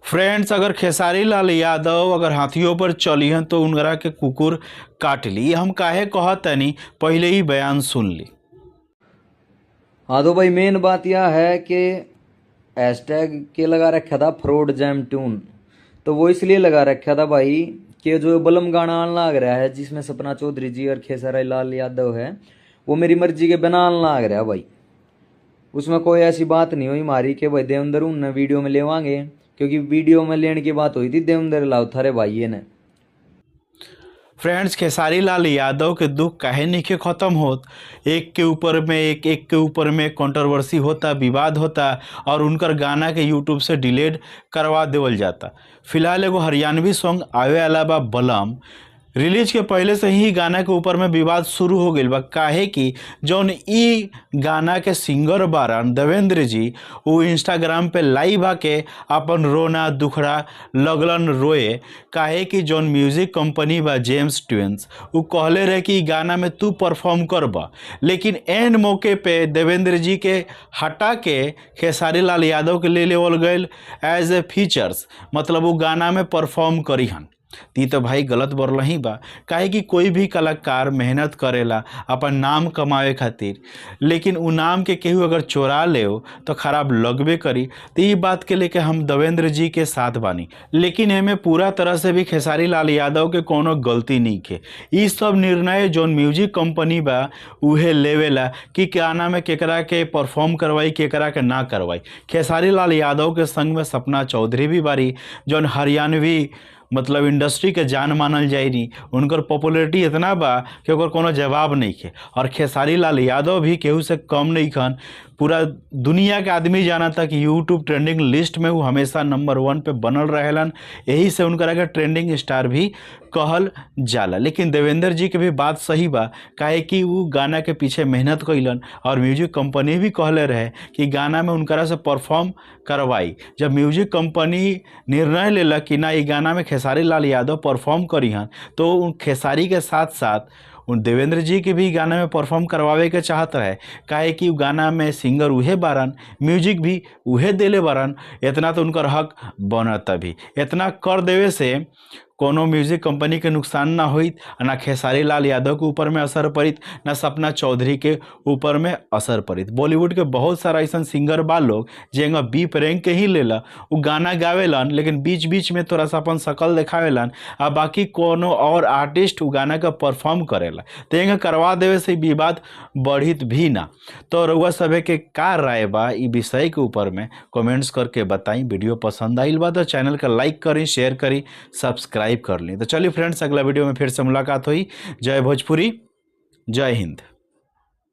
Friends, अगर खेसारी लाल यादव अगर हाथियों पर चलिहन तो उनकरा के कुकुर काट ली। हम काहे कहतनी, पहले ही बयान सुन ली। हाँ तो भाई मेन बात यह है कि हैशटैग के लगा रखा था फ्रॉड जैम ट्यून, तो वो इसलिए लगा रखा था भाई कि जो बलम गाना आने लग रहा है जिसमें सपना चौधरी जी और खेसारी लाल यादव है, वो मेरी मर्जी के बिना आने लग रहा है भाई। उसमें कोई ऐसी बात नहीं हुई मारी कि भाई देवेंद्र उन वीडियो में लेवांगे, क्योंकि वीडियो में लेने की बात हुई थी देवेंद्र लाल थारे भाई ने। फ्रेंड्स, खेसारी लाल यादव के दुख काहे नहीं ख़त्म होत। एक के ऊपर में एक, एक के ऊपर में कंट्रोवर्सी होता, विवाद होता और उनकर गाना के यूट्यूब से डिलीट करवा देवल जाता। फिलहाल एगो हरियाणवी सॉन्ग आवे वाला बा बलम, रिलीज के पहले से ही गाना के ऊपर में विवाद शुरू हो गई बा। काहे कि जौन ई गाना के सिंगर बारन देवेंद्र जी, वो इंस्टाग्राम पे लाइव आके अपन रोना दुखड़ा लगलन रोए। काहे कि जौन म्यूजिक कंपनी बा जेम्स ट्विंस, वो कहले रहे कि गाना में तू परफॉर्म करबा, लेकिन एन मौके पे देवेंद्र जी के हटा के खेसारी लाल यादव के ले लेवल गए एज ए फीचर्स, मतलब वो गाना में परफॉर्म करीहन। ती तो भाई गलत बोल ही बा। काहे कि कोई भी कलाकार मेहनत करेला अपन नाम कमावे खातिर, लेकिन उ नाम के केहू अगर चोरा ले तो खराब लगबे करी। तो ये बात के लेके हम देवेंद्र जी के साथ बानी, लेकिन एमे पूरा तरह से भी खेसारी लाल यादव के कोनो गलती नहीं के। ई सब निर्णय जोन म्यूजिक कंपनी बा उहे लेवेला कि गाना में केकरा के परफॉर्म करवाई केकरा के ना करवाई। खेसारी लाल यादव के संग में सपना चौधरी भी बारी, जोन हरियाणवी मतलब इंडस्ट्री के जान मानल जाए रही। उनकर पॉपुलैरिटी इतना बा कि ओकर कोनो जवाब नहीं है। और खेसारी लाल यादव भी केहू से कम नहीं खन, पूरा दुनिया के आदमी जाना था कि यूट्यूब ट्रेंडिंग लिस्ट में वो हमेशा नंबर 1 पे बनल रहेलन, यही से उनकरा के ट्रेंडिंग स्टार भी कहल जाला। लेकिन देवेंद्र जी के भी बात सही बा, काहे कि वो गाना के पीछे मेहनत कैलन और म्यूजिक कंपनी भी कहले रहे कि गाना में उनकरा से परफॉर्म करवाई। जब म्यूजिक कंपनी निर्णय लेलक कि ना ई गाना में खेसारी लाल यादव परफॉर्म करीहन, तो उन खेसारी के साथ साथ उन देवेंद्र जी के भी गाना में परफॉर्म करवावे के चाहत रहे। काहे कि उ गाना में सिंगर उहे बारन, म्यूजिक भी उहे देले बारन, इतना तो उनकर हक बनत भी। इतना कर देवे से कोनो म्यूजिक कंपनी के नुकसान ना होइत, ना खेसारी लाल यादव के ऊपर में असर पड़ित, ना सपना चौधरी के ऊपर में असर पड़ित। बॉलीवुड के बहुत सारा ऐसा सिंगर बा लोग जेंगा बी रैंक के ही लेला, उ गाना गावेलन लेकिन बीच बीच में थोड़ा सा अपन शकल देखावेलन आ बाकी कोनो और आर्टिस्ट उ गाना का परफॉर्म करेला, तो एंगा करवा देवे से विवाद बढ़ित भी ना। तो रउआ सभे के का राय बा ई विषय के ऊपर में कमेंट्स करके बताई। वीडियो पसंद आइल बा तो चैनल का लाइक करी, शेयर करी, सब्सक्राइब कर ली। तो चलिए फ्रेंड्स, अगला वीडियो में फिर से मुलाकात हुई। जय भोजपुरी, जय हिंद।